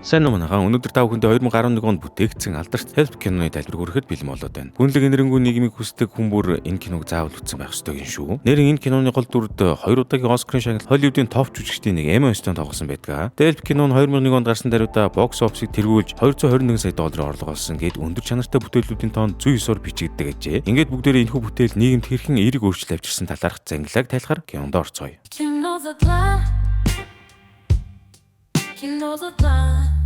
Сайн уу манайхан, өнөөдөр та бүхэндээ 2011 онд бүтээгдсэн алдарт Help киноны тайлбар хүргэхэд бэлэн болоод байна. Гүнлэг энэрэнгүй нийгмийг хүсдэг хүн бүр энэ киног заавал үзсэн байх ёстой юм шүү. Нээрээ энэ киноны гол дүрд хоёр удаагийн Оскарын шагнал Холливуудын топ жүжигчдийн нэг Эмма Стоун тоглосон байдаг. Help кино нь 2001 онд гарсан даруйда box office-ыг тэргүүлж 221 сая долларын орлого олсон гээд өндөр чанартай бүтээлүүдийн тоонд зүй ёсоор бичигддэг ажээ. Ингээд бүгдээрээ энэхүү бүтээл нийгэмд хэрхэн эерэг өөрчлөлт авчирсан талаарх зангилааг тайлахаар кинонд орцгоё. Кино задлаа. Кино задлаа.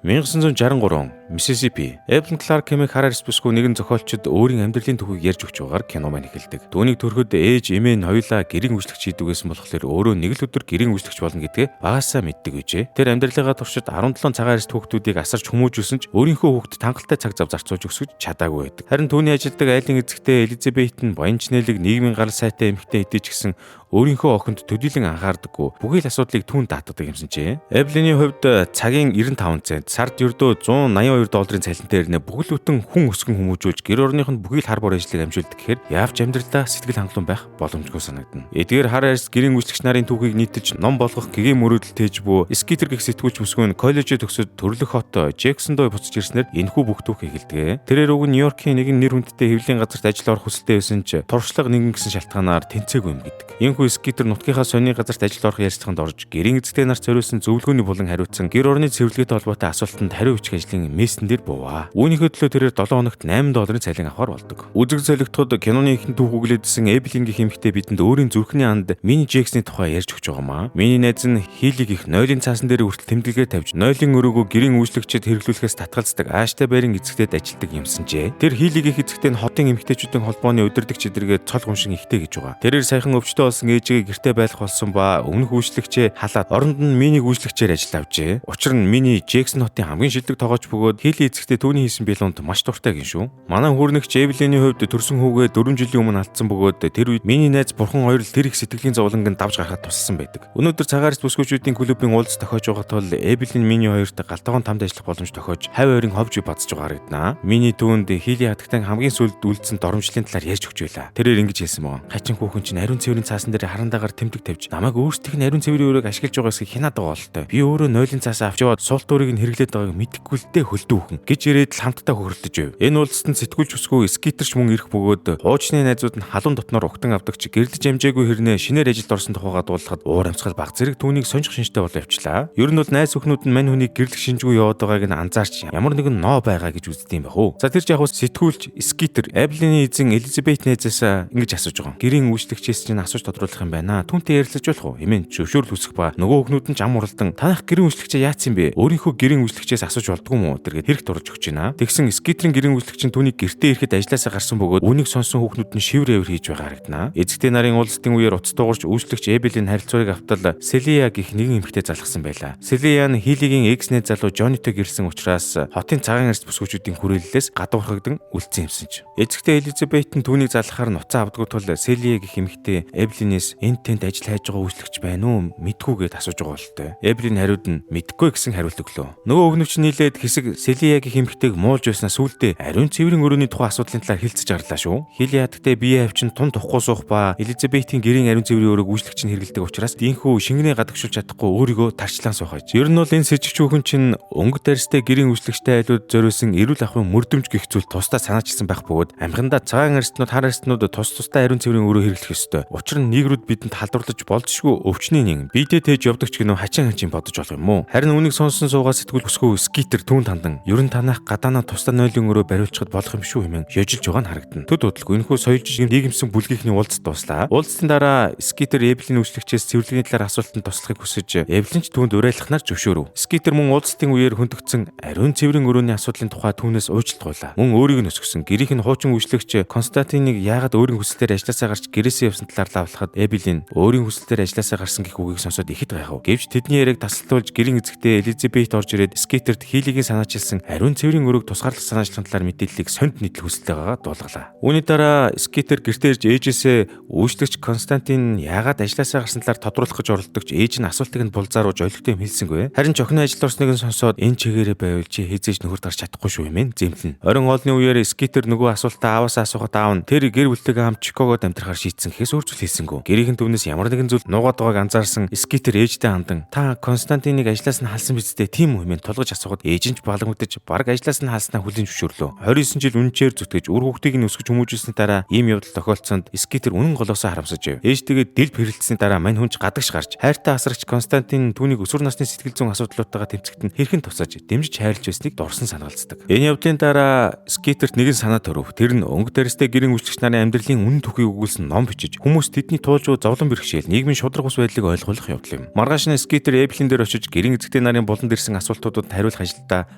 1963 он, Миссисипи. Эвлин Кларк хэмээх хар арьс бүсгүй нэгэн зохиолчид өөрийн амьдралын түүхийг ярьж өгч байгаагаар кино маань эхэлдэг. Түүнийг төрөхөд ээж эмээ нь хоёулаа гэрийн үйлчлэгч хийдэг байсан болохоор өөрөө нэг л өдөр гэрийн үйлчлэгч болно гэдгээ багасаа мэддэг байжээ. Тэр амьдралынхаа туршид 17 цагаан арьс хүүхдүүдийг асарч хүмүүжүүлсэн ч өөрийнхөө хүүхдэд хангалттай цаг зав зарцуулж өсгөж чадаагүй байдаг. Харин түүний ажилдаг айлын эзэгтэй Элизабет нь баян нээлэг нийгмийн гарал сайтай эмэгтэй хэдий ч гэсэн өөрийнхөө охинд төдийлөн анхаардаггүй, бүхий л асуудлыг түүнд даатгадаг юмсан чи. Эвлиний хувьд цагийн 95 цент, сард ердөө 182 долларын цалинтай ирнэ бүхэл бүтэн хүн өсгөн хүмүүжүүлж гэр орных нь бүхий л хар бор ажлыг амжуулдаг гэхээр яавч амьдралдаа сэтгэл хангалуун байх боломжгүй санагдана. Эдгээр хар арьс гэрийн үйлчлэгч нарын түүхийг нийтэлж ном болгох гэгээн мөрөөдөл тээж буй Скитер гэх сэтгүүлч бүсгүй нь коллежид төгсөд төрлөх хот Джексондоо буцаж ирснээр энэхүү бүх түүх эхэлдэг. Тэрээр уг нь Нью-Йоркийн нэгэн нэр хүндтэй хэвлэлийн газарт ажил орох хүсэлтэй байсан ч туршлага нэгэн гэсэн шалтгаанаар тэнцээгүй юм гэдэг. Энэхүү Скитер нутгийнхаа сони газарт ажил орох ярилцлаганд орж гэрийн эзэгтэй нарт зориулсан зөвлөгөөний булан хариуцсан гэр орны цэвэрлэгээтэй холбоотой асуултанд хариу бичих ажлын мессен дээр буваа. Үүнийхээ төлөө тэрээр 7 хоногт 8 долларын цалин авахар болдог. Үзэг солигдоход киноны ихэнх түүх үглээдсэн Эвлин гэх эмэгтэй бидэнд өөрийн зүрхний анд Мини Джексны тухай ярьж өгч байгаамаа. Миний найз нь Хилиг их нойлын цаасан дээр хүртэл тэмдэглэгээ тавьж нойлын өрөөгөө гэрийн үйлчлэгчид хэрэглүүлэхээс татгалздаг ааштай байрын эзэгтэд ажилдаг юмсан жээ. Тэр Хилиг их эзэгтэй нь хотын эмэгтэйчүүдийн холбооны удирдагч эдэргээ цол гуншин ихтэй гэж байгаа. Тэрээр саяхан өвчтөй болсон ээжигээ гэртээ байлах болсон ба өмнөх үйлчлэгчээ халаад оронд нь Минийг үйлчлэгчээр ажил авчээ. Учир нь Мини Джексон хотын хамгийн шилдэг тоглооч бөгөөд Хили эзэгтэй түүний хийсэн бялуунд маш дуртай гин шүү. Манай хүүрнэгч Эвлиний хувьд төрсөн хүүгээ 4 жилийн өмнө алдсан бөгөөд тэр үед Миний найз бурхан хоёр л тэр их сэтгэлийн зовлонг нь давж гарахад тусалсан байдаг. Өнөөдөр цагаан арьс бүсгүүчүүдийн клубын уулз тохиож байгаа тул Эвлин Мини хоёрт галтгоон тамд ажиллах боломж тохиож хавь ойрын ховж бадж байгаа харагданаа. Мини түүнд Хили хатагтан хамгийн сүүлд үлдсэн доромжлын талаар ярьж өгч байлаа. Тэрээр ингэж хэлсэн мөн. Хачин хүүхэн чинь ариун цэврийн цаасан дээр харандаагаар тэмдэг тавьж намайг өөрсдийнх нь ариун цэврийн өрөөг ашиглаж байгаа эсхийг хянаад байгаа бололтой. Би өөрөө нойлын цаасаа авч яваад сул дурыг нь хэрэглээд байгааг мэдэхгүй л дээ хөлдөө хүүхэн гэж ирээд л хамтдаа хөхөрлөж байв. Энэ уулзалтанд сэтгүүлч бүсгүй Скитерч мөн ирэх бөгөөд хуучны найзууд нь халуун дотноор угтан авдагч гэрлэж амжаагүй хэрнээ шинээр ажилд орсон тухайгаа дуулахад уур амьсгал баг зэрэг түүнийг сонжих шинжтэй болоо явчлаа. Ер нь бол найз өхнүүд нь мань хүнийг гэрлэх шинжгүй яваад байгааг нь анзаарч ямар нэгэн ноо байгаа гэж үздэг юм байх уу. За тэр ч яг сэтгүүлч Скитер Эвлиний эзэн Элизабет найзаас ингэж асууж байгаа. Гэрийн үйлчлэгчээс чинь асууж тодруулах юм байна. Түүнтэй ярилцаж болох уу? Хэмээн зөвшөөрөл хүсэх ба нөгөө өхнүүд нь ч ам уралдан танах гэрийн үйлчлэгчээ яатсан бэ? Өөрийнхөө гэрийн үйлчлэгчээс асууж болдгоо юм уу? Тэргээд хэрэг дурлж өгч байна. Тэгсэн Скитерийн гэрийн үйлчлэгч нь түүнийг гэртээ ирэхэд ажилласаа гарсан бөгөөд үүнийг сонсон хүүхнүүд нь шивэр эвэр хийж байгаа харагдана. Эзэгтэй нарын уулзалтын үеэр утас дуугарч үйлчлэгч Эбелийн харилцуурыг автал Селия гэх нэгэн эмэгтэй залгасан байлаа. Селия нь Хилигийн экс найз залуу Жонитой гэрсэн учраас хотын цагаан арьс бүсгүүчүүдийн хүрээллээс гадуурхагдан үлдсэн юмсан ч. Эзэгтэй Элизабет нь түүнийг залгахаар нуцаа авдаггүй тул Селия гэх эмэгтэй Эвлинээс энд тэнд ажил хайж байгаа үйлчлэгч байна уу мэдгүй гэд асууж байгаа бололтой. Эвлин хариуд нь мэдгүй гэсэн хариулт өглөө. Нөгөө өвнөвч нийлээд хэсэг Селия гэх эмэгтэйг муулж байснаа сүүлдээ ариун цэврийн өрөөний тухай асуудлын талаар хэлцэж гарлаа шүү. Хили хатагтай бие авчин тун тухгүй суух ба Элизабетийн гэрийн ариун цэврийн өрөөг үйлчлэгч нь хэрэглэдэг учраас динхүү шингэнээ гадагшуулж чадахгүй өөрийгөө тарчлан суухаж. Ер нь бол энэ сэжигч хүүхэн чинь өнгөт арьстай гэрийн үйлчлэгчтэй айлууд зориулсан эрүүл ахуйн мөрдөмж гэх зүйл тусдаа санаачилсан байх бөгөөд амхандаа цагаан арьснууд хар арьснууд тус тусдаа ариун цэврийн өрөө хэрэглэх ёстой. Учир нь нийгрүүд бидэнд халдварлаж болзошгүй өвчний нэгэн биедээ тээж явдаг ч гэнэ хачин хачин бодож болох юм уу? Харин үүнийг сонсон суугаа сэтгүүл бүсгүй Скитер түүнд хандан ер нь танах гадаанаа тусдаа нойлын өрөө бариулчихад болох юм шүү хэмээн ёжилж байгаа нь харагдана. Төд удалгүй энэхүү соёлж нийгэмсэн бүлгийнхний уулзалт дуслаа. Уулзалтын дараа Скитер Эвлин үйлчлэгчээс цэвэрлэгийн талаар асуултанд туслахыг хүсэж Эвлин ч түүнд уриалгахнаар зөвшөөрөв. Скитер мөн уулзалтын үеэр хөндөгдсөн ариун цэврийн өрөөний асуудлын тухай түүнээс уучлалт гуйлаа. Мөн өөрийг нь өсгөсөн гэрийнх нь хуучин үйлчлэгч Константиныг яагаад өөрийн хүсэлтээр ажилласаа гарч гэрээсээ явсан талаар лавлахад Эвлин өөрийн хүсэлтээр ажилласаа гарсан гэх үгийг сонсоод ихэд гайхав. Гэвч тэдний яриаг тасалтуулж гэрийн эзэгтэй Элизабет орж ирээд Скитерт Хилигийн санаачилсан ажилласан ариун цэврийн өрөөг тусгаарлах санаачлалын талаар мэдээллийг сонд нийтлэх хүсэлтэй байгаагаа дуулгалаа. Үүний дараа Скитер гэртээ ирж ээжээсээ үйлчлэгч Константин яагаад ажилласаа гарсан талаар тодруулах гэж оролдогч ээж нь асуултыг нь булзааруулж ойлгохтой юм хэлсэнгүй. Харин ч охины ажилд орсныг нь сонсоод энэ чигээрээ байвал чи хэзээ ч нөхөрт гарч чадахгүй шүү хэмээн зэмлэнэ. Оройн хоолны үеэр Скитер нөгөө асуултаа ааваасаа асуухад аав нь тэр гэр бүлтэйгээ хамт Чикагод амьдрахаар шийдсэн гэхээс өөр зүйл хэлсэнгүй. Гэрийнхэн түмнээс ямар нэгэн зүйл нуугаад байгааг анзаарсан Скитер ээжтэй хандан та Константиныг ажлаас нь халсан биз дээ тийм үү хэмээн тулгаж асуухад ээж нь ч балангуудаж бараг ажлаас нь халснаа хүлээн зөвшөөрлөө. 29 жил үнчээр зүтгэж үр хүүхдийг нь өсгөж хүмүүжүүлсний дараа ийм явдал тохиолдсонд Скитер үнэн голоосоо харамсаж байв. Ээжтэйгээ дэлб хэрэлдсэний дараа мань хүн ч гадагш гарч хайртай асрагч Константин түүнийг өсвөр насны сэтгэл зүйн асуудлуудтайгаа тэмцэхэд нь хэрхэн тусаж дэмжиж хайрлаж байсныг дурсан санагалцдаг. Энэ явдлын дараа Скитерт нэгэн санаа төрөв. Тэр нь өнгө дээрстэй гэрийн үйлчлэгч нарын амьдралын үнэн түүхийг өгүүлсэн ном бичиж хүмүүс тэдний туулж буй зовлон бэрхшээл нийгмийн шударга ус байдлыг ойлгуулах явдал юм. Маргааш нь Скитер Эвлин дээр очиж гэрийн эзэгтэй нарын буланд ирсэн асуултуудад хариулах ажилдаа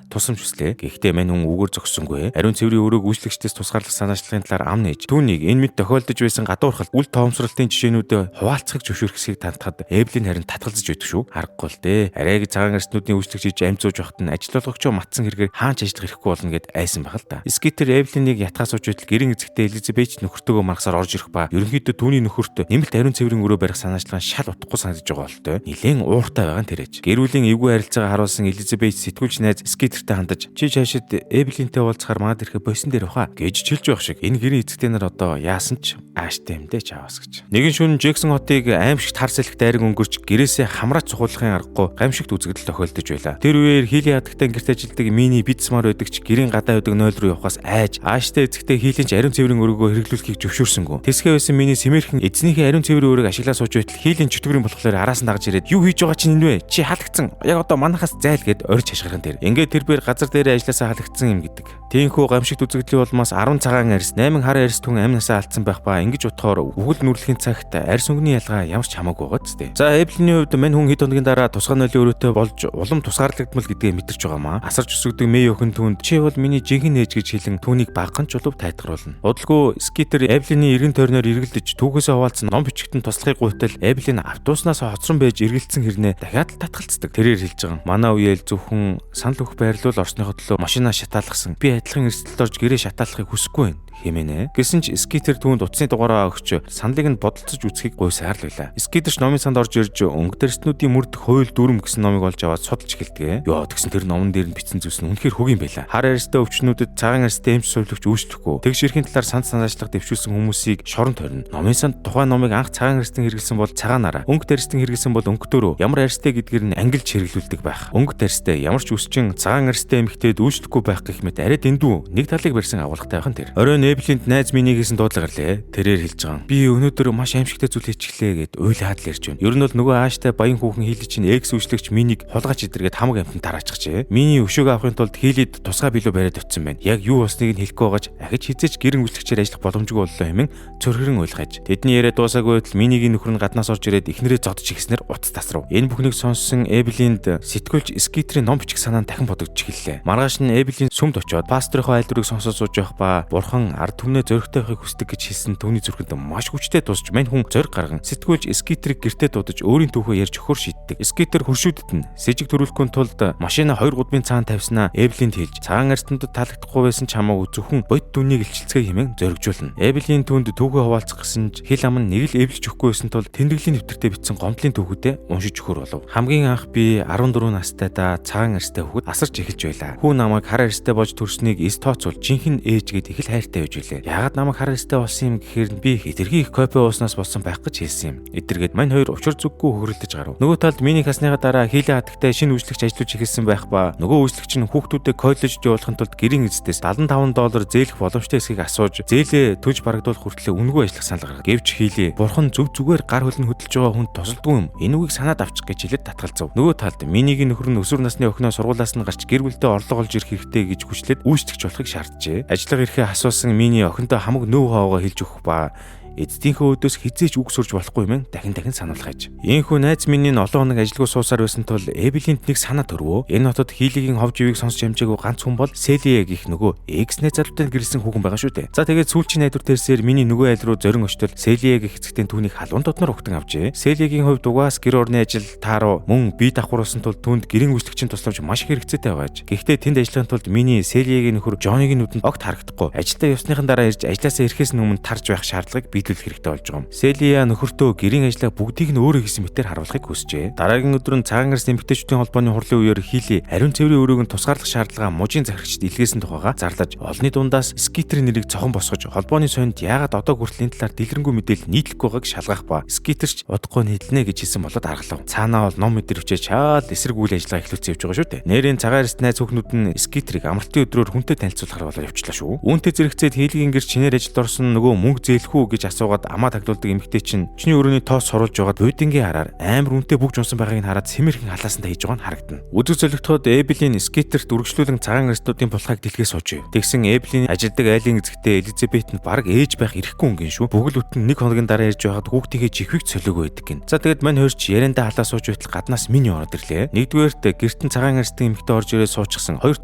тусламж хүслээ. Гэхдээ мань хүн үгээр зогссонгүй. Ариун цэврийн өрөөг үйлчлэгчдээс тусгаарлах санаачлалын талаар ам нээж түүнийг энэ мэд тохиолдож байсан гадуурхалт үл тоомсролтын жишээнүүдэд хуваалцахыг зөвшөөрөхсийг тантахад Эвлин харин татгалзаж байдаг шүү. Аргагүй л дээ. Арай гэж цагаан арснуудын үйлчлэгч хийж амь зууж байхад нь ажил болгогчоо матсан хэрэгээр хаанч ажиллах эрхгүй болно гэд айсан байх л да. Скитер Эвлинийг ятгаа сууж байтал гэрийн эзэгтэй Элизабет нөхөртөөгөө маргасаар орж ирэх ба ерөнхийдөө түүний нөхөрт нэмэлт ариун цэврийн өрөө барих санаачлал шал утгагүй санагдаж байгаа болтой. Нилээн ууртай байгаа нь тэрэж. Гэр бүлийн эвгүй харилцаагаа харуулсан Элизабет сэтгүүлч найз Скитертэй хандаж чи чаашид Эвлинтэй уулзахаар манад ирэхэ болсон дээр баха гэж чилж байх шиг. Энэ гэрийн эзэгтэй нар одоо яасан ч ааштай юм дээ чаавас гэж. Нэгэн шөнө Джексон хотыг аимшигт хар салхи дайран өнгөрч гэрээсээ хамраач цухуулахын аргагүй гамшигт үзэгдэл тохиолдож байлаа. Тэр үеэр хийлийн хадагтай гэрт ажилдаг мини битсмар байдаг ч гэрийн гадаа байдаг 0 руу явахаас айж ааштай эзэгтэй хийлийн ч ариун цэврийн өрөөгөө хэрэглүүлэхийг зөвшөөрсөнгүү. Тэсгээ байсан миний сэмэрхэн эзнийхээ ариун цэврийн өрөөг ашиглаа сууж байтал хийлийн чөтгөрийн болохоор араас нь дагаж ирээд юу хийж байгаа чинь энэ вэ? Чи халагдсан. Яг одоо манахаас зайл гэд орж хашгирхан тэр. Ингээд тэр бэр газар дээрээ ажилласаа халагдсан юм гэдэг. Тиймхүү гамшигт үзэгдлийн улмаас 10 цагаан арьс, 8 хар арьс түн амь насаа алдсан байх ба ингэж утгаар үхэл нүрлэхийн цагт арьс өнгөний ялгаа ямар ч хамаагүй байгаа ч дээ. За Эвлиний хувьд мань хүн хэд хоногийн дараа тусгай нойлын өрөөтэй болж улам тусгаарлагдмал гэдгээ мэдэрч байгаа маа. Асарч өсгдөг мэй охин түүнд чи бол миний жинхэнэ ээж гэж хэлэн түүнийг багахан ч улав тайтгаруулна. Удалгүй Скитер Эвлиний эргэн тойрноор эргэлдэж түүхээсээ хуваалцсан ном бичгтэн туслахыг гуйтал Эвлин автобуснаас хоцрон байж эргэлдсэн хэрнээ дахиад л татгалцдаг. Тэрээр хэлж байгаа. Манай үеэл зөвхөн санал өгөх байрлал орсныхоо төлөө машинаа шатаалгасан. Би адилхан эрсдэлд орж гэрээ шатаалахыг хүсэхгүй байна хэмээнэ. Гэсэн ч Скитер түүнд утасны дугаараа өгч саналыг нь бодолцож үзэхийг гуйсаар л байлаа. Скитер ч номын санд орж ирж өнгө дэрснүүдийн мөрдөх хууль дүрм гэсэн номыг олж аваад судалж эхэлдэг. Йоо тэгсэн тэр номон дээр нь бичсэн зүйлс нь үнэхээр хөг юм байлаа. Хар арьстай өвчнүүдэд цагаан арьстай эмч сувилагч үйлчлэхгүй. Тэгш эрхийн талаар санд санаачлах дэвшүүлсэн хүмүүсийг шорон торно. Номын санд тухайн номыг анх цагаан арьстан хэрэглэсэн бол цагаанаараа, өнгө дэрстэн хэрэглэсэн бол өнгөтөөрөө ямар арьстай гэдгээр нь ангилж хэрэглүүлдэг байх. Өнгө дэрстэй ямар ч үсчин цагаан арьстай эмэгтэйд үйлчлэхгүй байх гэх мэт арай дэндүү нэг талыг барьсан агуулгатай байх нь тэр. Оройн Эвлинд найз миний хийсэн дуудлага гарлээ. Тэрээр хэлж байгаа. Би өнөөдөр маш аимшигтай зүйл хийчихлээ гэд уйлаад л ярьж байна. Ер нь бол нөгөө ааштай баян хүүхэн хийли чинь экс үйлчлэгч минийг хулгайч идэргээд хамаг амтан тараачихжээ. Миний өшөөгөө авахын тулд хийлид тусгай билүү бариад очсон байна. Яг юу болсныг нь хэлэхгүй байгаач ахиж хизээч гэрэн үйлчлэгчээр ажиллах боломжгүй боллоо хэмээн цөрхөрөн уйлгаж. Тэдний яриа дуусаагүй байтал минигийн нөхөр нь гаднаас орж ирээд эхнэрээ зодож ихснээр утас тасрав. Энэ бүхнийг сонссон Эвлинд сэтгүүлч Скитерийн ном бичих санаа нь дахин бодогдож эхэллээ. Маргааш нь Эвлин сүмд очиод пасторынхоо айлдварыг сонсож сууж байх ба бурхан ард түмнээ зоригтой байхыг хүсдэг гэж хэлсэн түүний зүрхэнд маш хүчтэй тусч мань хүн зориг гарган сэтгүүлч Скитерийг гэртээ дуудаж өөрийн түүхээ ярьж өгөхөөр шийддэг. Скитер хөршүүдэд нь сэжиг төрүүлэхгүй тулд машина 2 гудмын цаана тавьснаа Эвлинд хэлж цагаан арьстандад таалагдахгүй байсан ч хамаагүй зөвхөн бодит үннийг илчилцгээе хэмээн зоригжуулна. Эвлин түүнд түүхээ хуваалцах гэсэн ч хэл ам нь нэг л эвлэж өгөхгүй байсан тул тэмдэглэлийн нэвтэртээ бичсэн гомдлын түүхүүдээ уншиж өгөхөр болов. Хамгийн анх би 14 настай да цагаан арьстай хүүхэд асарч эхэлж байлаа. Хүү намайг хар арьстай болж төрснийг эс тооцвол жинхэнэ ээж гэд их л хайртай байж билээ. Яагаад намайг хар арьстай болсон юм гэхээр би хэтэрхий их кофе ууснаас болсон байх гэж хэлсэн юм. Эдэргээд мань хоёр учир зүггүй хөрөлдөж гарав. Нөгөө талд миний хасныхаа дараа хийлийн хадагтай шинэ үйлчлэгч ажиллаж эхэлсэн байх ба нөгөө үйлчлэгч нь хүүхдүүдэд коллежид явуулахын тулд гэрийн эзэдээс $75 зээлэх боломжтой эсхийг асууж зээлээ төлж барагдуулах хүртлээр үнэгүй ажиллах санал гаргав. Гэвч хийлээ бурхан зүг зүгээр гар хөлн хөдөлж байгаа хүнд тусалдгүй юм. Энэ үгийг санаад авчих гэж хэлээд татгалзав. Нөгөө талд минигийн нөхөр нь өсвөр насны охиноо сургуулиас нь гарч гэр бүлдээ орлого олж ирэх хэрэгтэй гэж хүчлээд үйлчлэгч болохыг шаарджээ. Ажиллах эрхээ асуусан миний охиндоо хамаг нөөв хоогоо хэлж өгөх ба эцдийнхээ өөдөөс хизээч үг сурж болохгүй юм дахин дахин сануулах аж. Ийхүү найз минь нь олон хоног ажилгүй суусаар байсан тул Эвелинд нэг санаа төрвөө. Энэ хотод Хилигийн хов живийг сонсч амжаагүй ганц хүн бол Селия гэх нөгөө экс найз залуутай гэрэлсэн хүүхэн байгаа шүү дээ. За тэгээд сүүлчийн найдвар тэрсээр миний нөгөө айл руу зорин очтол Селия гэх эцэгтэй түүнийг халуун дотноор угтан авчээ. Селиагийн хувьд угаас гэр орны ажил тааруу мөн бие давхар болсон тул түүнд гэрийн үйлчлэгчийн тусламж маш их хэрэгцээтэй байгааж. Гэхдээ тэнд ажиллахын тулд миний Селиагийн нөхөр Джонигийн нүдэнд огт харагдахгүй. Ажилдаа явсныхан дараа ирж ажлаасаа ирэхээс өмнө тарж байх шаардлагыг биелүүлэх хэрэгтэй болж байгаа юм. Селия нөхөртөө гэрийн ажлаа бүгдийг нь өөрөө хийсэн мэтээр харуулахыг хүсжээ. Дараагийн өдөр нь цагаан арьсны эмэгтэйчүүдийн холбооны хурлын үеэр Хили ариун цэврийн өрөөг нь тусгаарлах шаардлагаа мужийн захирагчид илгээсэн тухайга зарлаж олонний дундаас Скитерийн нэрийг цохон босгож холбооны сонд яагаад одоо хүртэл энэ талаар дэлгэрэнгүй мэдээлэл нийтлэхгүй байгааг шалгах ба Скитерч удахгүй нийтлэнэ гэж хэлсэн болоод аргалав. Цаанаа бол ном мэдэр хүчээ чаал эсрэг үйл ажиллагаа эхлүүлсэн явж байгаа шүү дээ. Нэрийн цагаан арьс найз хүүхнүүд нь Скитерийг амралтын өдрөөр хүнтэй танилцуулахар болоод явчлаа шүү. Үүнтэй зэрэгцээд Хилигийн гэр чинээр ажилд орсон нөгөө мөнгө зээлэх үү гэж асуугаад амаа таглуулдаг эмэгтэй чинь чиний өрөөний тоос соруулж байгаад буйдингийн хараар амар үнэтэй бүгж унсан байгааг нь хараад сэмэрхэн халаасандаа хийж байгаа нь харагдана. Үзэг золигдоход Эбелин Скитерт үргэлжлүүлэн цагаан арьснуудын булхайг дэлхээ сууж. Тэгсэн Эбелин ажилдаг айлын эзэгтэй Элизабет нь бараг ээж байх эрхгүй өнгөн шүү. Бүгэл бүтэн нэг хоногийн дараа ирж байхад хүүхдийнхээ чихвийг цолоогүй байдаг гин. За тэгэд мань хөрч яриандаа халаа сууж байтал гаднаас миний ороод ирлээ. Нэгдүгээрт гэртэн цагаан арьсны эмэгтэй орж ирээд суучихсан. Хоёрт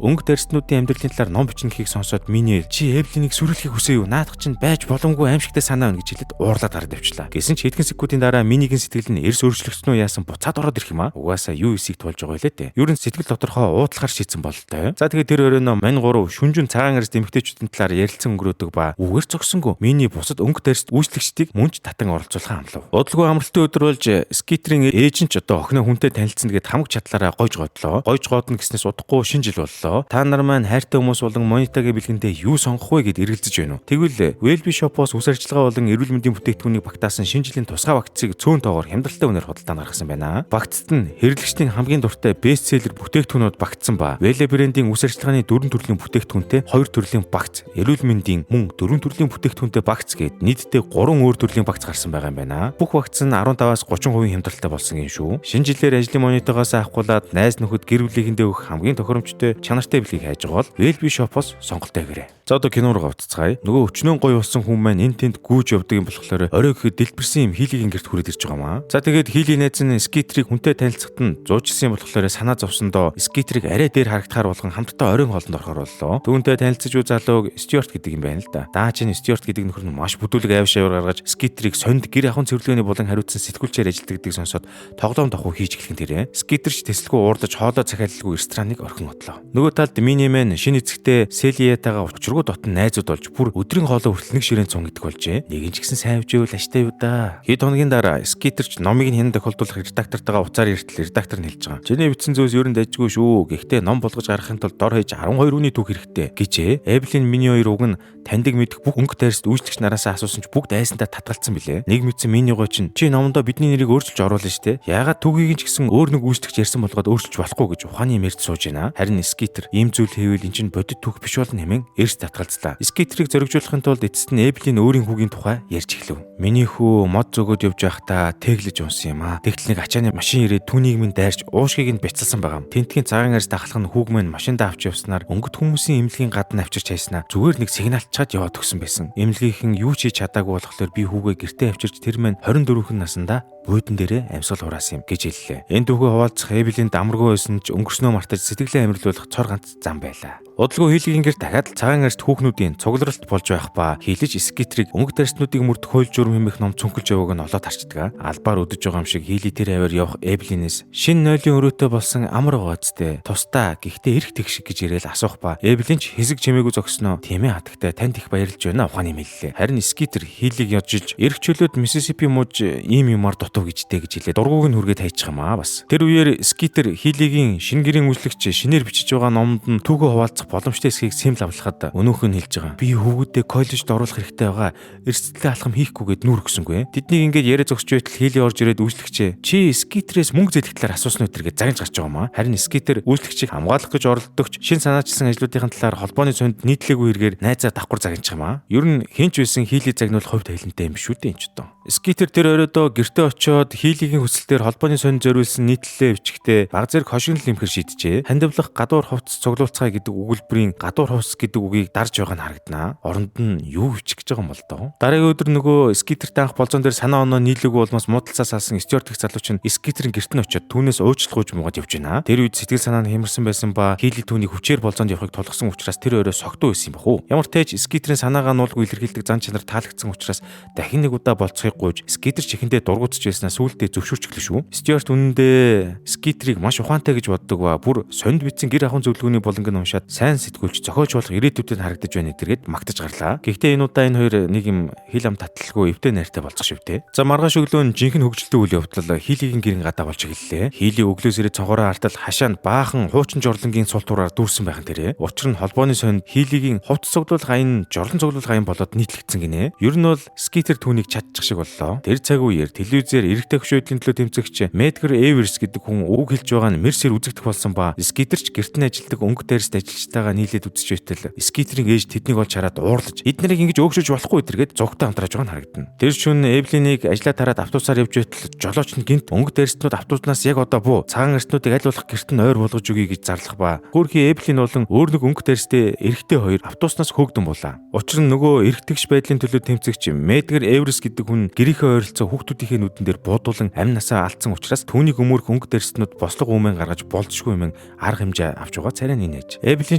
өнгө арьснуудын амьдралын талаар ном бичнэ гэхийг сонсоод миний чи Эвелинийг сүрүүлэхийг хүсээ юу? Наадах чинь байж боломгүй аимшигтай санаа байна гэж хэлээд уурлаад гараад явчлаа. Гэсэн ч хэдхэн секундын дараа минигийн сэтгэл нь эрс өөрчлөгдсөн үү яасан буцаад ороод ирэх юм аа. Угаасаа юу эсийг тулж байгаа байлээ дээ. Ер нь сэтгэл доторхоо уудлахар шийдсэн бололтой. За тэгээд тэр өрөөнөө мань гурав шүнжүн цагаан арьс эмэгтэйчүүдийн талаар ярилцсан өнгөрөөдөг ба үгээр зогсонгүй. Миний бусад өнгө арьст үйлчлэгчдийг мөн ч татан оролцуулах амлав. Удалгүй амралтын өдөр болж Скитерийн ээж нь ч одоо охиноо хүнтэй танилцсан гэд хамаг чадлаараа гойж годлоо. Гойж годно гэснээс удахгүй шинэ жил боллоо. Та нар маань хайртай хүмүүс болон Монитагийн бэлгэндээ юу сонгох вэ гэд эргэлзэж байна уу? Тэгвэл Wellbe Shop-оос үс арчилгаа болон эрүүл мэндийн бүтээгдэхүүнийг багтаасан шинэ жилийн тусгай вакцийг цөөн тоогоор хямдралтай үнээр худалдаанд гаргасан байна. Вакцт нь хэрэглэгчдийн хамгийн дуртай бестселлер бүтээгдэхүүнүүд багтсан ба Welle брендийн үс арчилгааны 4 төрлийн бүтээгдэхүүнтэй 2 төрлийн багц, эрүүл мэндийн мөн 4 төрлийн бүтээгдэхүүнтэй багц гээд нийтдээ 3 өөр төрлийн багц гарсан байгаа юм байна. Бүх вакц нь 15-аас 30% хямдралтай болсон юм шүү. Шинэ жилээр ажлын монитогоос авахгуулаад найз нөхөд гэр бүлийнхэндээ өгөх хамгийн тохиромжтой чанартай бэлгийг хайж байгаа бол Wellbe Shop-оос сонголтоо өгөөрэй. За одоо кино руу гавцгаая. Нөгөө өчнөө гоё болсон хүн маань энэ тэнд гүйж явдаг юм болохоор орой гэхэд дэлбэрсэн юм Хилигийн гэрт хүрээд ирж байгаа юм аа. За тэгээд Хили найз нь Скитерийг хүнтэй танилцахад нь зуучилсан юм болохоор санаа зовсондоо Скитерийг арай дээр харагдахаар болгон хамтдаа оройн хоолнд орохоор боллоо. Түүнтэй танилцаж үе залууг Стюарт гэдэг юм байна л да. Даа чинь Стюарт гэдэг нөхөр нь маш бүдүүлэг аав шавар гаргаж Скитерийг сонд гэр ахуйн цэвэрлэгээний булан хариуцсан сэтгүүлчээр ажилладаг гэдгийг сонсоод тоглоом давхуу хийж эхлэх нь тэрэ. Скитерч тэсэлгүй уурлаж хоолой захиалалгүй рестораныг орхин отлоо. Нөгөө талд Минимен шинэ эцэгтэй Селиятагаа учиргүй дотн найзууд болж бүр өдрийн хоолой хүртэл нэг ширээн цун гэдэг болжээ. Нэг нь ч гэсэн сайн хвжээвэл аштай юу да. Хэд хоногийн дараа Скитерч номыг нь хянан тохиолдуулах редактортойгоо уцаар иртэл редактор нь хэлж байгаа. Чиний бичсэн зүйлс ер нь дайжгүй шүү. Гэхдээ ном болгож гаргахын тулд дор хаяж 12 үний түүх хэрэгтэй гэжээ. Эвелин миний хоёр уг нь таньдаг мэдэх бүх өнгө дайрст үйлчлэгч нараасаа асуусан ч бүгд айсандаа татгалцсан билээ. Нэг мэдсэн миний гой чинь чи номондоо бидний нэрийг өөрчилж оруулна штэ. Яагаад түүхийг нь ч гэсэн өөр нэг үйлчлэгч ярьсан болгоод өөрчилж болохгүй гэж ухааны юм ярьж сууж байна. Харин Скитер ийм зүйл хийвэл эн чинь бодит түүх биш болно хэмээн эрс татгалзлаа. Скитерийг зоригжуулахын тулд эцэст нь Эвелин өөрийн хүүгийн тухай ярьж эхлэв. Миний хүү мод зөгөөд явж байхдаа тэглэж унсан юм аа. Тэгтэл нэг ачааны машин ирээд түүнийг минь дайрч уушгийг нь бяцалсан байгаа юм. Тентгийн цагаан арьс дахлах нь хүүг минь машиндаа авч явснаар өнгөт хүмүүсийн эмнэлгийн гадна авчирч хайснаа зүгээр нэг сигналчаад яваад өгсөн байсан. Эмнэлгийнхэн юу ч хийж чадаагүй болохоор би хүүгээ гэртээ авчирч тэр минь 24 насандаа буудан дээрээ амьсгал хураасан юм гэж хэллээ. Энэ түүхээ хуваалцах Эвелинд амаргүй байсан ч өнгөрснөө мартаж сэтгэлээ амарлуулах цор ганц зам байлаа. Удалгүй Хилигийн гэр дахиад л цагаан арьст хүүхнүүдийн цугларалт болж байх ба Хилэж Скитерийг өнгө арьснуудыг мөрдөх хууль журам хэмээх ном цүнхэлж явааг нь олоод харчдаг. Албаар өдөж байгаа юм шиг Хили тэр аваар явах Эвелинээс шинэ нойлын өрөөтэй болсон амар гоцтой тусдаа гэхдээ эрх тэгш гэж ирээл асуух ба Эвелин ч хэсэг чимээгүй зогсноо. Тийм ээ хатагтай танд их баярлж байна ухааны мэллээ. Харин Скитер Хилиг яжилж эрх чөлөөд Миссисипи мууж ийм юмар дутуу гэжтэй гэж хэлээ. Дургуг нь хүргээд хайчих юм аа бас. Тэр үеэр Скитер Хилигийн шинэ гэрийн үйлчлэгч шинээр бичиж байгаа номонд нь түүхээ хуваалцах боломжтой эсхийг сэмл авлахад өнөөх нь хэлж байгаа. Би хүүгүүдээ коллежид оруулах хэрэгтэй байгаа. Эрсдэлтэй алхам хийхгүйгээд нүр өгсөнгүй. Тэднийг ингээд яриа зогсож байтал Хили орж ирээд үйлчлэгчээ чи Скитерээс мөнгө зээлэх талаар асуусан өтер гэж загнаж гарч байгаа юм аа. Харин Скитер үйлчлэгчийг хамгаалах гэж оролдогч шин санаачилсан ажлуудын талаар холбооны цонд нийтлээгүй хэрэгээр найзаа давхар загнаж юм аа. Ер нь хэн ч байсан Хили загнуул хувь тавилантай юм шүү дээ энэ ч одоо. Скитер тэр оройдоо гэртээ очиод Хилигийн хүсэлтээр холбооны сонин зориулсан нийтлэлээ бичгтээ баг зэрэг хошигнол нэмэхэр шийджээ. Хандивлах гадуур хувцас цуглуулцгаая гэдэг өгүүлбэрийн гадуур хувцас гэдэг үгийг дарж байгаа нь харагданаа. Оронд нь юу бичих гэж байгаа юм бол доо. Дараагийн өдөр нөгөө Скитертэй анх болзон дээр санаа оноо нийлээгүй улмаас муудалцаа салсан Стюарт их залууч нь Скитерийн гэрт нь очиод түүнээс уучлах гуйж муугаад явж байна. Тэр үед сэтгэл санаа нь хямарсан байсан ба Хили түүнийг хүчээр болзонд явахыг тулгасан учраас тэр орой согтуу байсан юм бах уу. Ямар ч тааж Скитерийн санаагаа нуулгүй илэрхийлдэг зан чанар таалагдсан учраас дахин нэг удаа болцохыг гуйж Скитер ч эхэндээ дургуутж байснаа сүүлдээ зөвшөөрч гэлээ шүү. Стюарт үнэндээ Скитерийг маш ухаантай гэж боддог ба бүр сонд бичсэн гэр ахуйн зөвлөгөөний буланг нь уншаад сайн сэтгүүлч зохиолч болох ирээдүйд нь харагдаж байна гэдэргээд магтаж гарлаа. Гэхдээ энэ удаа энэ хоёр нэг юм хил ам татлалгүй эвтэй найртай болцох шивтэй. За, маргааш өглөө нь жинхэнэ хөгжилтэй үйл явдал Хилигийн гэрийн гадаа болж эхэллээ. Хили өглөөс ирээд цонхороо артал хашаа нь баахан хуучин жорлонгийн сул тураар дүүрсэн байх нь тэрэ. Учир нь холбооны сонд Хилигийн хувцас цуглуулах аян жорлон цуглуулах аян болоод нийтлэгдсэн гинэ. Ер нь бол Скитер түүнийг чадчих шиг боллоо. Тэр цаг үеэр телевизээр эрэгтэй хөшөөдлийн төлөө тэмцэгч Медгар Эверс гэдэг хүн үг хэлж байгаа нь мэрсэр үзэгдэх болсон ба Скитер ч гэрт нь ажилладаг өнгө дээрст ажилчтайгаа нийлээд үзэж байтал Скитерийн ээж тэднийг олж хараад уурлаж эд нарыг ингэж өөгшөж болохгүй гэдэргээд зугтаа хамтрааж байгаа нь харагдана. Тэр шөнө Эвлинийг ажлаа тараад автобусаар явж байтал жолооч нь гинт өнгө дээрстнүүд автобуснаас яг одоо буу, цагаан эртнүүдийг аль болох гэрт нь ойр болгож өгье гэж зарлах ба хөөрхий Эвлин болон өөр нэг өнгө дээрстэй эрэгтэй хоёр автобуснаас хөөгдөн буулаа. Учир нь нөгөө эрэгтэгч байдлын төлөө тэмцэгч Медгар Эверс гэдэг хүн гэрийнхээ ойролцоо хүүхдүүдийнхээ нүдэн дээр буудуулан амь насаа алдсан учраас түүнийг өмөрөх өнгө дээрстнүүд бослого өмнө гаргаж болзошгүй юм арга хэмжээ авч байгаа царай нинэж. Эвлин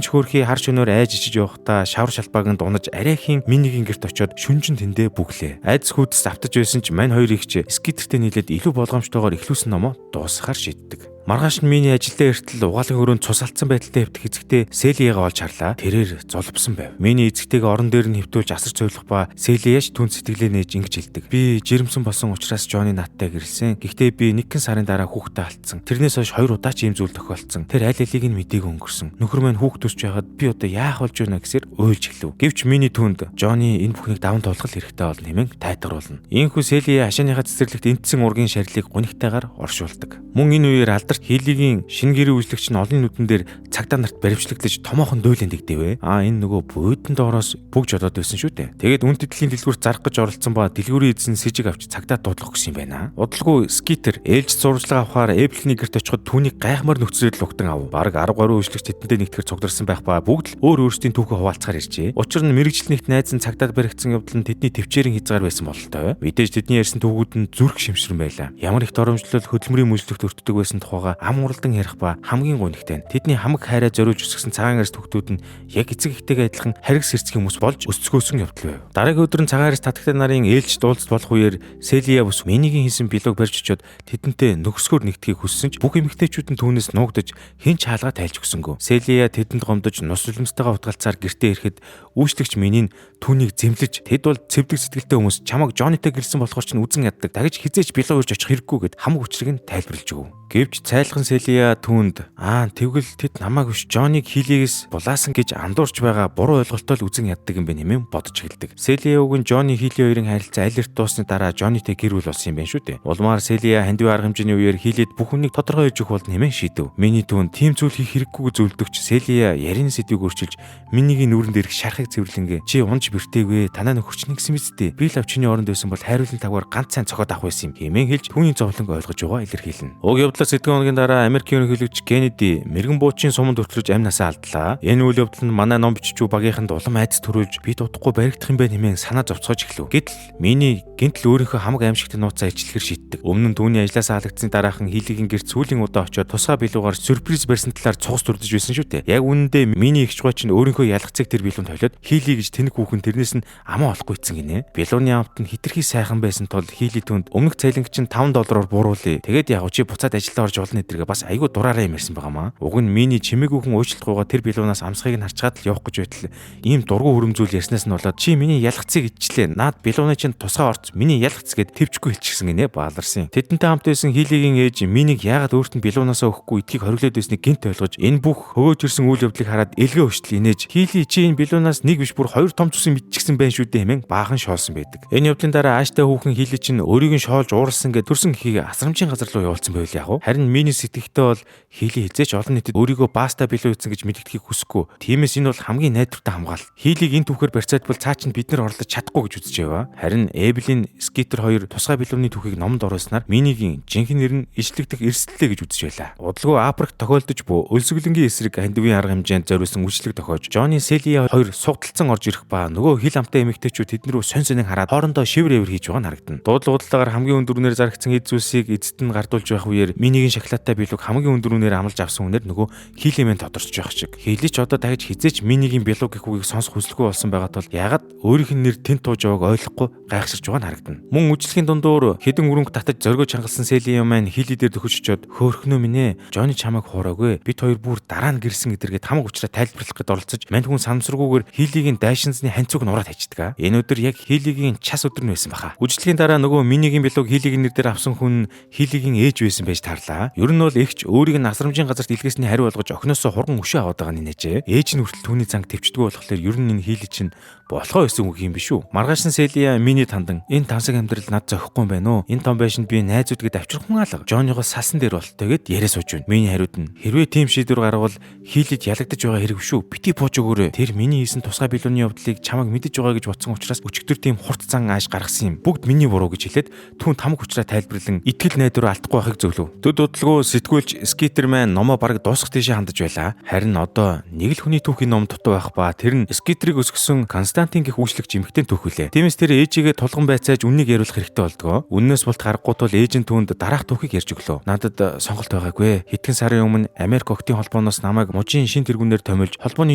ч хөөрхий хар шөнөөр айж ичиж явахдаа шавар шалбааг нь дунаж арайхийн Минигийн гэрт очиод шүнжин тэндээ бүглээ. Айдас хүйдэс автаж байсан ч мань хоёр ихч Скитертэй нийлээд илүү болгоомжтойгоор эхлүүлсэн номоо дуусгахаар шийддэг. Маргааш нь миний ажилдаа эртэл угаалгын өрөөнд цус алдсан байдалтай хэвтэх эзэгтэй Селиягаа олж харлаа. Тэрээр золбсон байв. Миний эзэгтэйг орон дээр нь хэвтүүлж асар цойлох ба Селияч түн сэтгэлээ нээж ингэж хэлдэг. Би жирэмсэн болсон учраас Джонни надтай гэрэлсэн. Гэхдээ би нэгэн сарын дараа хүүхдээ алдсан. Тэрнээс хойш хоёр удаа ч ийм зүйл тохиолдсон. Тэр аль алийг нь мдээгүй өнгөрсөн. Нөхөр маань хүүхд төсч байхад би одоо яах болж байна гэсээр уйлж эхлэв. Гэвч миний түнд Джонни энэ бүхнийг даван туулах хэрэгтэй болно хэмээн тайтгаруулна. Иймхүү Селия хашааныхаа цэцэрлэгт энтсэн ургийн шарилыг гунигтайгаар оршуулдаг. Мөн энэ үеэр алдарт Хилигийн шинэ гэрээ үйлчлэгч нь олон нүдэн дээр цагдаа нарт баримтлагдаж томоохон дуйлын дэгдэвэ. Аа, энэ нөгөө буудан доороос бүгж одоод байсан шүү дээ. Тэгээд үн тэдлийн дэлгүүрт зарах гэж оролцсон ба дэлгүүрийн эзэн сэжиг авч цагдаа дуудлах гэсэн юм байна. Удалгүй Скитер ээлж зурвалжлага авахаар Эвлиний гэрт очиход түүнийг гайхмаар нөхцөлөд лугтан ав. Бараг 10 гаруй үйлчлэгч тэдэнтэй нэгтгэхэр цугдарсан байх ба бүгд л өөр өөрсдийн түүхээ хуваалцахаар иржээ. Учир нь мэрэгжил нэгт найз нь цагдаад баригдсан явдал нь тэдний төвчээрийн хязгаар байсан бололтой. Мэдээж тэдний ярьсан түүхүүд нь зүрх шимшрэн байлаа. Ямар их доромжлол хөдөлмөрийн мүжлэгт өртдөг байсан тухайга ам уралдан ярих ба хамгийн гунигтай нь тэдний хамаг хайраа зориулж өсгсөн цагаан арьс хүүхдүүд нь яг эцэг эхтэйгээ адилхан хариг сэрцгийн хүмүүс болж өсцгөөсөн явдал байв. Дараагийн өдөр нь цагаан арьс татагтай нарын ээлж дуулцд болох үеэр Селия бүс Минигийн хийсэн билог барьж очиод тэдэнтэй нөхсгөр нэгдэхийг хүссэн ч бүх эмэгтэйчүүд нь түүнээс нуугдаж хэн ч хаалгаа тайлж өгсөнгөө. Селия тэдэнд гомдож нус нулимстайгаа утгалцаар гэртээ ирэхэд үйлчлэгч Минийн түүнийг зэмлэж тэд бол цэвдэг сэтгэлтэй хүмүүс чамайг Джоннитай гэрэлсэн болохоор чинь үзэн яддаг. Дагаж хизээч билог урьж очих хэрэггүй гэд хамаг учрыг нь тайлбарлаж өгөв. Гэвч цайлган Селия түүнд аа, тэгвэл тэд намайг биш, Джонниг Хилигээс булаасан гэж андуурч байгаа буруу ойлголттой л үзэн яддаг юм байна хэмээн бодож эхэлдэг. Селия уг нь Джонни Хили хоёрын харилцаа аль эрт дуусны дараа Джоннитэй гэр бүл болсон юм байна шүү дээ. Улмаар Селия хандив арга хэмжээний үеэр Хилид бүх хүнийг тодорхой хийж өгөх болно хэмээн шийдэв. Миний түүнд тийм зүйл хийх хэрэггүй зөвлөдөгч Селия ярины сэдвийг өөрчилж Минигийн нүүрэн дээрх шархыг цэвэрлэнгээ чи унж бэртээгүй, танаа нөхөрч нэгсэн биз дээ. Би л ав чиний оронд байсан бол хайруулын тавгаар ганц сайн цохоод авах байсан юм хэмээн хэлж түүний зовлонг ойлгож байгаа илэрхийлнэ. Уг явдлаас хэдэн хоногийн дараа Америкийн ерөнхийлөгч Кеннеди мэрэгэн буучийн суманд өртлөж амь насаа алдлаа. Энэ үйл явдал нь манай ном бичвчүү багийнханд улам айдас төрүүлж бид удахгүй баригдах юм байна хэмээн санаа зовцгоож эхлэв. Гэтэл Миний гинтл өөрийнхөө хамаг аимшигт нууцаа ичлэхэр шийддэг. Өмнө нь түүний ажлаасаа халагдсны дараахан Хилигийн гэрт сүүлийн удаа очиод тусгай билүүгаар сюрприз барьсан талаар цугас дүрдэж байсан шүү дээ. Яг үнэндээ Миний эгч гой чинь өөрийнхөө ялгцыг тэр билүүнд холиод Хили гэж тэнэг хүүхэн тэрнээс нь амаа олохгүй ицсэн гинэ. Билууны амт нь хитрхи сайхан байсан тул Хили түнд өмнөх цалинг чинь 5 доллараар бууруулъя. Тэгээд яг чи буцаад ажилдаа орж болно гэдэргээ бас айгүй дураараа юм ярьсан байгаамаа. Уг нь Миний чимээгүйхэн уучлахгүйгаа тэр билуунаас амсхыг нь харчгаад л явах гэж байтал ийм дургу хүрэмзүүл ярьснаас нь болоод чи миний ялгцыг иччлээ. Наад билууны чинь тусгай орц миний ялгац гэд төвчгүй хэлчихсэн гинэ, бааларсан. Тэдэнтэй хамт байсан Хилигийн ээж Минийг яагаад өөрт нь билуунаасаа өгөхгүй итгэхийг хориглоод байсныг гинт ойлгож энэ бүх хөгөөж ирсэн үйл явдлыг хараад элгээ хөштөл инээж Хили чи энэ билуунаас нэг биш, бүр хоёр том цусын мэдчихсэн байх шүү дээ хэмээн баахан шоолсон байдаг. Энэ явдлын дараа ааштай хүүхэн Хили чинь өөрийг нь шоолж ууралсан гэд төрсөн эхийг асрамжийн газар руу явуулсан байвал яг уу. чадахгүй. Харин Миний сэтгэхдээ бол Хили хэзээ ч олон нийтэд өөрийгөө Баста билүү эзэн гэж мэддэхийг хүсэхгүй. Тиймээс энэ бол хамгийн найдвартай хамгаалалт. Хилийг энэ түүхээр барьцаадбал цаа чинь бид нар оролдож чадахгүй гэж үзэж байв. Харин Эвелин, Скитер хоёр тусгай билүүний түүхийг номонд оруулснаар Минигийн жинхэнэ нэр нь ишлэгдэх эрсдэлтэй гэж үзэж байлаа. Удалгүй Африкт тохиолдож буй өлсгөлөнгийн эсрэг хандивын арга хэмжээнд зориулсан үйлчлэг тохиож Жони Селия хоёр сугдалцсан орж ирэх ба нөгөө хил амтай эмэгтэйчүүд тэдэн рүү сонь сонин хараад хоорондоо шивэр эвэр хийж байгаа нь харагдана. Дуудлага худалдаагаар хамгийн өндөр үнээр зарагдсан эд зүйлсийг эцэст нь гардуулж байх үеэр Минигийн шоколадтай билүүг хамгийн өндөр үнээр амлаж авсан үнээр нөгөө хилийн мэн тодорч явах шиг. Хили ч одоо дахиж хэзээ ч Минигийн билүү гэх үгийг сонсох хүсэлгүй болсон байгаа тул ягаад өөрийнх нь нэр тэнд тууж байгааг ойлгохгүй гайхширч байгаа нь харагдана. Мөн үйлчлэгийн дундуур хэдэн өрөнгө татаж зоригоо чангалсан Селия маань хили дээр дөхөж очиод хөөхнөө минь ээ Жони чамайг хуураагүй. Бид хоёр бүр дараа нь гэрсэн гэдэргээд хамаг учраа тайлбарлах гэд оролцож мань хүн санамсаргүйгээр Хилигийн дайшинсны ханцуг нураад хайчдаг. Энэ өдөр яг Хилигийн час өдөр нь байсан баха. Үйлчлэгийн дараа нөгөө Минигийн билүүг Хилигийн нэр дээр авсан хүн Хилигийн ээж байсан байж таарлаа. Ер нь бол эгч өөрийг нь асрамжийн газарт илгээсний хариу болгож охиноосоо хурган өшөө аваад байгаа нь нээжээ. Ээж нь хүртэл түүний занг төвчдгүү болохоор ер нь энэ Хили чинь болохоо байсан үг юм биш үү? Маргааш нь Селия Миний тандан энэ тансаг амьдрал над зохихгүй юм байна уу? Энэ том байшинд би найзууд гээд авчирхан алга. Жонигоо салсан дээр болтой гэд яриа сууж байна. Миний хариуд нь хэрвээ тийм шийдвэр гаргавал Хилид ялагдаж байгаа хэрэг шүү. Бити бууж өгөөрэй. Тэр миний хийсэн тусгай билүүний явдлыг чамайг мэдэж байгаа гэж бодсон учраас өчигдөр тийм хурц зан ааш гаргасан юм. Бүгд миний буруу гэж хэлээд түүн тамаг учраа тайлбарлан итгэл найдвар алдахгүй байхыг зөвлөв. Төд удалгүй сэтгүүлч Скитермен номоо бараг дуусгах тийшээ хандаж байлаа. Харин одоо нэг л хүний түүхийн ном дутуу байх ба тэр нь Скитерийг өсгөсөн Константин гэх үйлчлэгч эмэгтэй түүх үлээ. Тиймээс тэр ээжигээ тулган байцааж үннийг яриулах хэрэгтэй болдгоо. Үннээс болт харахгүй тул ээж нь түүнд дараах түүхийг ярьж өглөө. Надад сонголт байгаагүй. Хэдхэн сарын өмнө Америк октын холбооноос намайг мужийн шин тэргүүнээр томилж холбооны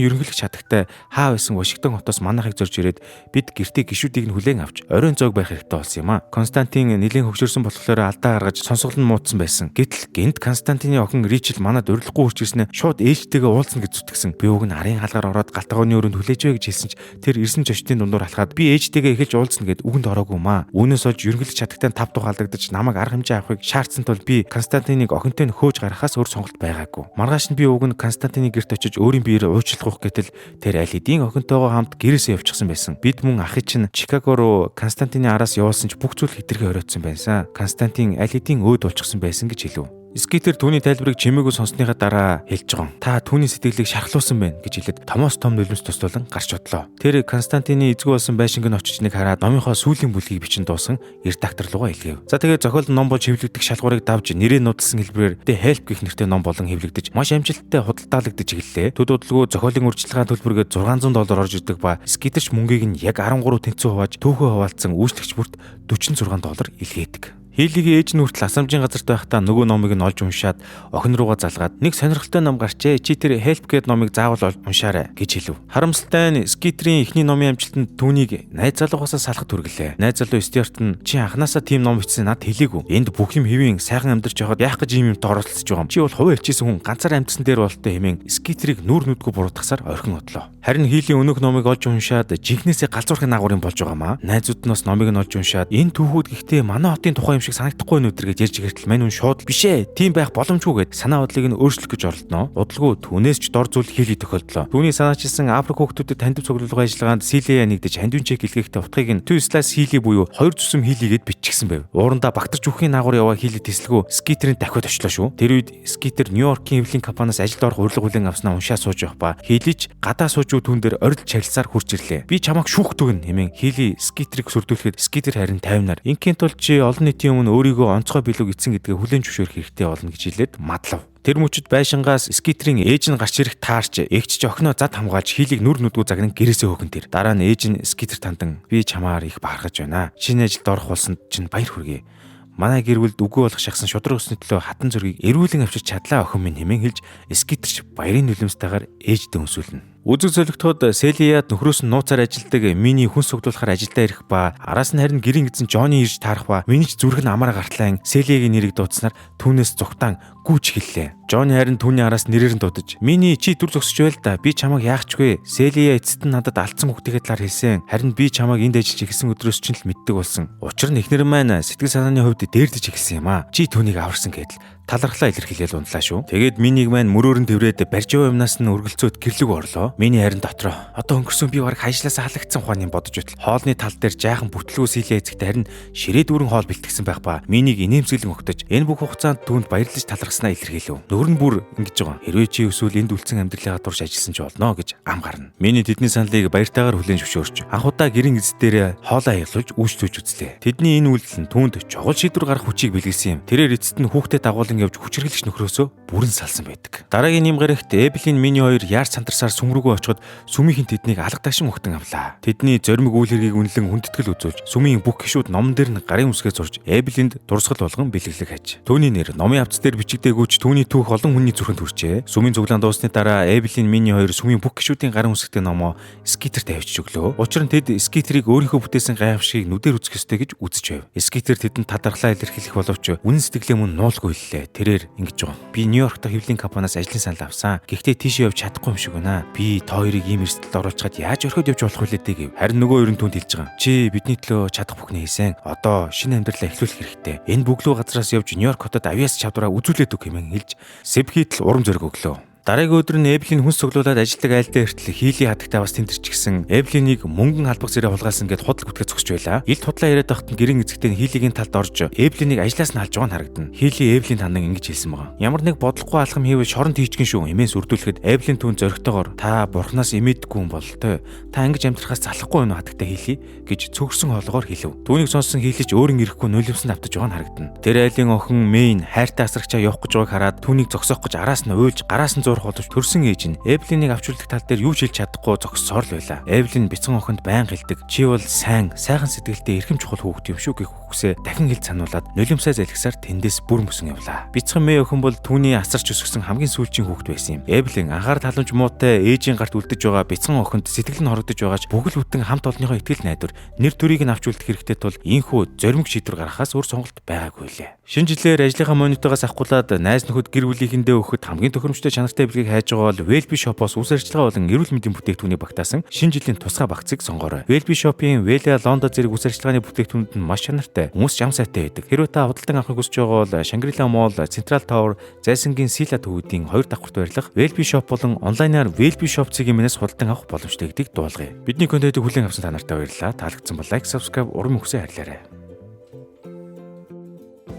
ерөнхийлөгч хатагтай хаа байсан Вашингтон хотоос манайхыг зорж ирээд бид гэртээ гишүүдийг нь хүлээн авч оройн зоог байх хэрэгтэй болсон юм а. Константин нэлээн хөгшөрсөн болохоор алдаа гаргаж сонсгол нь муудсан байсан. Гэтэл гинт Константины охин Ричел манад урилгагүй хүрч ирснээр шууд ээжтэйгээ уулзна гэж зүтгэсэн. Би уг нь арын хаалгаар ороод галтгооны өрөөнд хүлээж вэ гэж хэлсэн ч тэр ирсэн зочдын дундуур алхаад би ээжтэйгээ эхэлж уулзна гэд үгэнд ороогүй маа. Үүнээс олж ерөнхийлөгч хатагтай тав тухай алдагдаж намайг арга хэмжээ авахыг шаардсан тул би Константиныг охинтой нь хөөж гаргахаас өөр сонголт байгаагүй. Маргааш нь би уг нь Константины гэрт очиж өөрийн биеэр уучлах гэтэл тэр аль хэдийн охинтойгоо хамт гэрээсээ явчихсан байсан. Бид мөн ахыг чинь Чикаго руу Константины араас явуулсан ч бүх зүйл хэтэрхий оройтсон байсан. Константин аль хэдийн өөд болчихсон байсан гэж хэлв. Скитер түүний тайлбарыг чимээгүй сонссныхаа дараа хэлж байгаа. Та түүний сэтгэлийг шархлуулсан байна гэж хэлээд томоос том нулимс туслуулан гарч одлоо. Тэр Константины эзгүй болсон байшинг нь очиж нэг хараад номынхоо сүүлийн бүлгийг бичин дуусган редактор руугаа илгээв. За тэгээд зохиол ном болж хэвлэгдэх шалгуурыг давж нэрээ нуудалсан хэлбэрээр The Help гэх нэртэй ном болон хэвлэгдэж маш амжилттай худалдаалагдаж эхэллээ. Төд удалгүй зохиолын урьдчилгаан төлбөргээд $600 орж ирдэг ба Скитерч мөнгийг нь яг 13 тэнцүү хувааж түүхөө хуваалцсан үйлчлэгч бүрт $46 илгээдэг. Хилигийн ээж нь хүртэл асрамжийн газарт байхдаа нөгөө номыг нь олж уншаад охин руугаа залгаад нэг сонирхолтой ном гарчээ. Чи тэр Help гээд номыг заавал уншаарай гэж хэлв. Харамсалтай нь Скитерийн эхний номын амжилтанд түүнийг найз залуугаасаа салахад хүргэлээ. Найз залуу Стюарт нь чи анханасаа тийм ном бичсэн над хэлээгүй. Энд бүх юм хэвийн сайхан амьдарч байхад яах гэж ийм юмтай оролцож байгаа юм. Чи бол хувиа хичээсэн хүн ганцаар амьдсан дээр болтой хэмээн Скитерийг нүүр нүдгүй буруутгасаар орхин одлоо. Харин Хилийн өнөөх номыг олж уншаад жинхнээсээ галзуурхын наагурын болж байгаа маа. Найзууд нь бас номыг нь олж уншаад энэ түүхүүд гэхдээ манай хотын тухай юм шиг санагдахгүй өнөдөр гэж ярьж ихэртэл мань хүн шууд биш ээ. Тийм байх боломжгүй гэд санаа бодлыг нь өөрчлөх гэж оролдоно. Удалгүй түүнээс ч дор зүйл Хили тохиолдлоо. Түүний санаачилсан Африк хүүхдүүдэд таньд цуглуулгын ажиллагаанд Силея нэгдэж хандивын чек илгээхдээ утгыг нь 2 slice Хили буюу 2 зүсэм Хили гэд биччихсэн байв. Уурандаа багтарч үхийн наагур яваа Хили тэслэгүү Скитерийн дахиад очлоо шүү. Тэр үед Скитер Нью-Йоркийн хэвлэлийн компаниас ажилд орох урилга хүлээн авснаа уншаа сууж явах ба Хилич гадаа сууж түүн дээр орилж чарлсаар хурж ирлээ. Би чамайг шүүх түгэн хэмээн Хили Скитерийг сүрдүүлэхэд Скитер харин тайвнаар ингийн тул чи олон нийтийн өмнө өөрийгөө онцгой билүү эцэн гэдгээ хүлээн зөвшөөрөх хэрэгтэй болно гэж хэлээд мадлав. Тэр мөчид байшингаас Скитерийн ээж нь гарч ирэх таарч эгч ч охиноо зад хамгаалж Хилийг нүр нүдгүү загнан гэрээсээ хөөхөн тэр. Дараа нь ээж нь Скитер тандан би чамаар их бахархаж байна. Шинэ ажилд орох болсонд чинь баяр хүргэе. Манай гэр бүлд үгүй болох шахсан шудраг өсний төлөө хатан зөргийг эрүүлэн авчирч чадлаа охин минь хэмээн хэлж Скитерч баярын нулимстайгаар ээждээ өнсүүлнэ. Үзэг золигтоход Селияд нөхрөөс нь нууцаар ажилдаг Миний хүн сугдуулахаар ажилдаа ирэх ба араас нь харин гэрийн эзэн Жони ирж таарах ба Миний ч зүрх нь амаараа гартлаа Селиягийн нэрийг дуудсанаар түүнээс зүгтаан гүйж эхэллээ. Жони харин түүний араас нэрээр нь дуудаж "Миний чи дүр зогсож байл да. Би чамайг яах ч вэ? Селия эцэст нь надад алдсан хүүхдийнхээ талаар хэлсэн. Харин би чамайг энд ажиллаж эхэлсэн өдрөөс чинь л мэддэг болсон. Учир нь эхнэр маань сэтгэл санааны хувьд дээрдэж эхэлсэн юм аа. Чи түүнийг аварсан гэдэл Талархлаа илэрхийлээл унтлаа шүү. Тэгээд Минийг маань мөрөөр нь тэврээд барьж яваа юмнаас нь өргөлцөөд гэрлэг орлоо. Миний харин дотроо одоо өнгөрсөн би бараг ажилласаа халагдсан ухааны бодож байтал хоолны тал дээр жаахан бүтлгүү силээ эзэгтэй харин ширээ дүүрэн хоол бэлтгэсэн байх ба Минийг инээмсэглэн өгтөж энэ бүх хугацаанд түүнд баярлаж талархснаа илэрхийлв. Нөр нь бүр ингэж байгаа. Хэрвээ чи өсвөл энд үлдсэн амьдралынхаа турш ажилласан ч болно гэж ам гарна. Миний тэдний саналыг баяртайгаар хүлээн зөвшөөрч анх удаа гэрийн эзэд дээрээ хоолоо аялуулж үйлчлүүлж үзлээ. Тэдний энэ үйлдэл нь түүнд чухал шийдвэр гаргах хүчийг бэлгэлсэн юм. Тэрээр эцэст нь хүүхдээ дагуулan явж хүчирхийлэгч нөхрөөсөө бүрэн салсан байдаг. Дараагийн нэм гарагт Эвелин Миний хоёр яарч сантарсаар сүм рүүгээ очиход сүмийнхэн тэднийг алга дашин ухтан авлаа. Тэдний зоримог үйл хэргийг үнэлэн хүндэтгэл үзүүлж сүмийн бүх гишүүд номон дээр нь гарын үсгээ зурж Эвелинд дурсгал болгон бэлэглэг хаж. Түүний нэр номын авц дээр бичигдээгүйч түүний түүх олон хүний зүрхэнд хүрчээ. Сүмийн цуглаан дуусны дараа Эвелин Миний хоёр сүмийн бүх гишүүдийн гарын үсгтэй номоо Скитер тавьчих өглөө. Учир нь тэд Скитерийг өөрийнхөө бүтээсэн гайхамшигыг нүдээр үзэх ёстой гэж үзэж байв. Скитер тэдэнд талархлаа илэрхийлэх боловч үнэн сэтгэлээ мөн нуулгүй хэллээ. Тэрээр ингэж байгаа. Би Нью-Йорк дахь хэвлэлийн компаниас ажлын санал авсан. Гэхдээ тийшээ явж чадахгүй юм шиг байна. Би та хоёрыг ийм эрсдэлд оруулчихад яаж орхиод явж болох вүлээ дээ гэв. Харин нөгөө хоёр нь түүнд хэлж байгаа. Чи бидний төлөө чадах бүхнээ хийсэн. Одоо шинэ амьдралаа эхлүүлэх хэрэгтэй. Энэ бүглүү газраас явж Нью-Йорк хотод авиас чадвараа үзүүлээд өг хэмээн хэлж Сэвхитл урам зориг өглөө. Дараагийн өдөр нь Эвелин хүнс цуглуулад ажилладаг айлдаа эртэл хийлийн хатагтай бас тэмдэрчгсэн Эвелинийг мөнгөн халбаг зэрэг хулгайлсан гэд худал гүтгэж зогсож байлаа. Илт худлаа яриад байхад нь гэрэн эзэгтэй нь хийлигийн талд орж Эвелинийг ажлаас нь халж байгаа нь харагдана. Хийли Эвелинд хандан ингэж хэлсэн байгаа. Ямар нэг бодлохгүй алхам хийвэл шоронд хийчихгэн шүү. Эмээн сүрдүүлэхэд Эвелин түүн зоригтойгоор та бурхнаас эмээдэггүй юм бололтой. Та ингэж амьдрахаас залахгүй байна уу хатагтай хийли гэж цөгөрсөн хоолоогоор хэлв. Түүнийг сонссон хийлич өөрийн ирэхгүй нулимсан автаж байгаа нь харагдана. Тэр айлын охин Мэйн хайртай асрагчаа явах гэж байгааг хараад түүнийг зогсоох гэж араас нь уйлж гараас нь зурх боловч төрсөн ээж нь Эвелинийг авч үлдэх тал дээр юу ч хэлж чадахгүй зогссоор л байлаа. Эвелин бяцхан охинд байнга хэлдэг. Чи бол сайн, сайхан сэтгэлтэй эрхэм чухал хүүхэд юм шүү гэх үгсээ дахин хэлж сануулад нулимсаа залгисаар тэндээс бүр мөсөн явлаа. Бяцхан Мэй охин бол түүний асарч өсгсөн хамгийн сүүлчийн хүүхэд байсан юм. Эвелин анхаарал халамж муутай ээжийн гарт үлдэж байгаа бяцхан охинд сэтгэл нь хорогдож байгаач бүхэл бүтэн хамт олонныхоо итгэл найдвар нэр төрийг нь авч үлдэх хэрэгтэй тул ийхүү зоримог шийдвэр гаргахаас өөр сонголт байгаагүй лээ. Шинэ жилээр ажлынхаа монитоогоос авахгуулаад найз нөхөд гэр бүлийнхэндээ өгөхөд хамгийн тохиромжтой чанартай бэлгийг хайж байгаа бол Wellbe Shop-оос үс арчилгаа болон эрүүл мэндийн бүтээгдэхүүний багтаасан шинэ жилийн тусгай багцыг сонгоорой. Wellbe Shop-ийн Wella Лондон зэрэг үс арчилгааны бүтээгдэхүүнүүд нь маш чанартай, хүмүүс ч ам сайтай байдаг. Хэрвээ та худалдан авахыг хүсэж байгаа бол Shangri-La Mall, Central Tower, Зайсангийн Сила төвүүдийн 2 давхарт байрлах Wellbe Shop болон онлайнаар Wellbe Shop цэгийн минээс худалдан авах боломжтой гэдгийг дуулгая. Бидний контентыг хүлээн авсан та нартай баярлалаа. Таалагдсан бол лайк, subscribe, урам өгсөө хайрлаарай.